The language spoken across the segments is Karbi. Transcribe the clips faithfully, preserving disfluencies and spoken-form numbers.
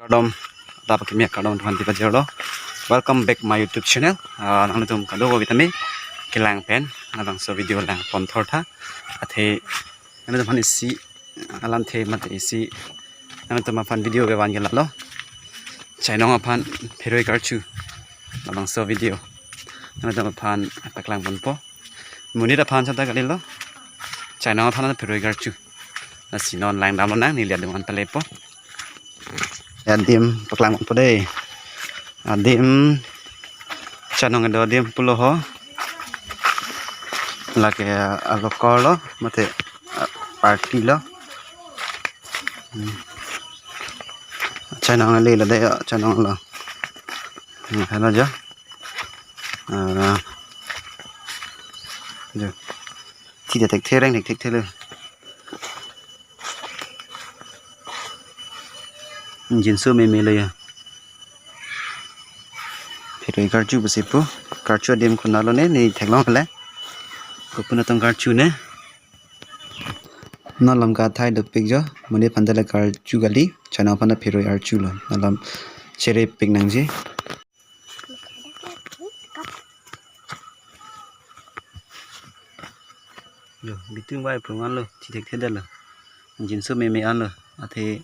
Kardom, adap akimi akardom atum aphan pajirlo. Welcome back my YouTube channel. Ah, nanglitum kadokave tame kelang pen labangso video lang pon thortha. Athe nanglitum aphan isi alamthe mate isi nanglitum aphan video kevan ke lalo. Chainong aphan pheroi karchu labangso video nanglitum aphan paklang ponpo. Monit aphan santa kalilo. Chainong aphan pheroi karchu. Lasi non langdamlonang, neli adim an palepo. Adim paklang ponpo dei. Adim chainong kedo adim pulo ho. Lake alokor lo, mate party lo. Hmm. Chainong ale lo dei, chainong lo. Hmm, helo jo. Ah. Jo. Thi de thekthe, reng thekthe le. Jinso meme lo ya. Pheroi karchu pusi pu. Karchu adim konat lo ne, ne theklong le. Kopi atum karchu ne. Non alam kathai dopik jo. Monit aphan ta le karchu kali. Chainong aphan ta pheroi archu lo. Non alam cherepik nangji. Yo, bitung vai prung anlo, thi thekthe detlo. Jinso meme anlo, athe.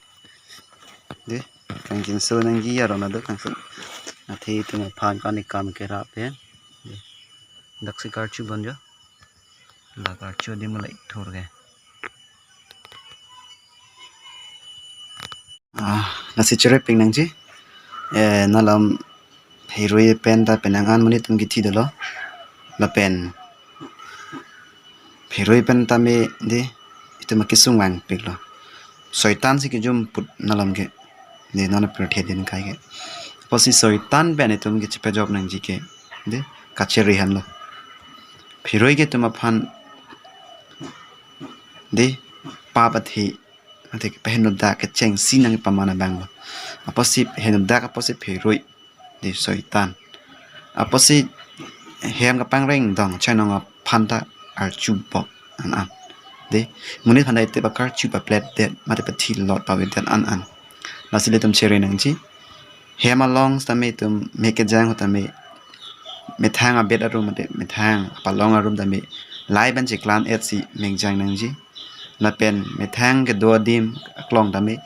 Dei, kang jinso nangji aron ado kangso. Athe itum aphan kani kam kerap ya. Dei. Daksi karchu bon jo. La karchu adim le thur ke. Ah, lasi cherepik nangji. Eh, non alam pheroi pen ta penang an monit atum kithi dolo. Lapen pheroi pen tame dei itum akesung vangpik lo. Soitan si kejum put non alam ke. Dei non apirthe din kai ke. Apotsi soitan pen itum kechepajok nangji ke. Dei kachere han lo. Pheroi ke itum aphan dei pap athe, athe pehenodak kechengsi nangji paman abang lo. Apotsi henodak apotsi pheroi dei soitan. Apotsi hem kapangreng dong chainong aphan ta archu bok an an. Dei monit aphan ta ite pakarchu paplet det mate pathilot pavedet an an. Lasi ilitum chere nangji. Hem along tame itum mek kejang ho tame methang abet arum mate methang apalong arum tame lai pen cheklang et si mek jang nangji. Lapen methang kedo adim aklong tame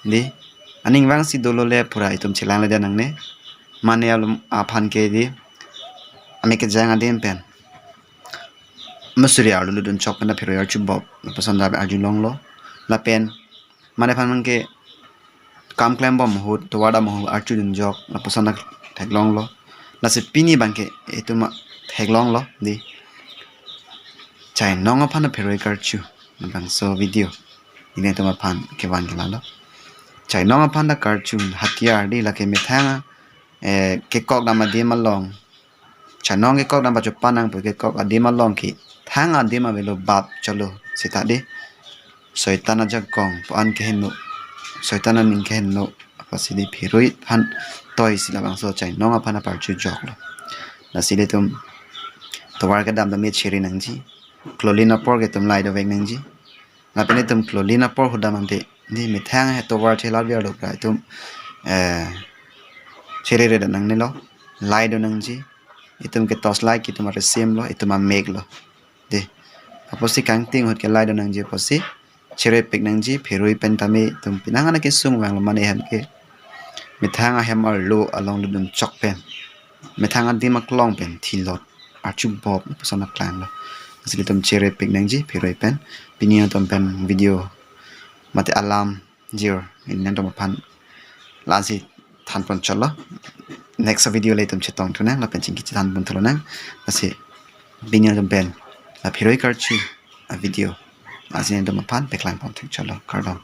dei aning vangsi dolo le pura itum chelangledet nangne. Mane alum aphan ke dei amek kejang adim pen masuri arlu ludun chok pen ta pheroi archu bok lapuson ta arjulong lo. Lapen mane aphan ke kam klem bom ahut tovar dam ahut archu dunjok lapuson ta theklong lo. Lasi pini abang ke itum theklong lo dei. Chainong aphan pheroi karchu labangso video nelitum aphan kevan ke lalo. Chainong aphan ta karchu hatiyar dei lake methang, eh, kekok dam adim along. Chainong kekok dam pachopan nangpo, kekok adim along ke thang adim avelo bap cholo seta dei. Soitan ajakong pu an keheno. Soitan aning keheno. Apotsi dei pheroi aphan toi si labangso chainong aphan aparchu jok lo. Lasi ilitum tovar kedam tame chere nangji. Klolin apor ke itum lai dovek nangji. Lapen itum klolin apor ahut dam ante dei methang he tovar chelar biar lo pra itum, eh, cherere dan nangnelo. Lai do nangji. Itum ke torch light ke itum aresim lo, itum amek lo. Dei. Apotsi kangting ahut ke lai do nangji apotsi cherepik nangji, pheroi pen tame itum penang an akesung vanglo mane hem ke. Methang ahem arlo along ludun chok pen. Methang adim aklong pen thilot archu bok lapuson ta klanglo. Lasi ilitum cherepik nangji pheroi pen. Pini atum pen video mate alam jir nelitum aphan la-ansi than pon chotlo. Next video le itum chetong thunang lapen chingki chethan pon thulonang. Lasi pini atum pen la pheroi karchu avideo la-ansi nelitum aphan paklang pon thek chotlo. Kardom.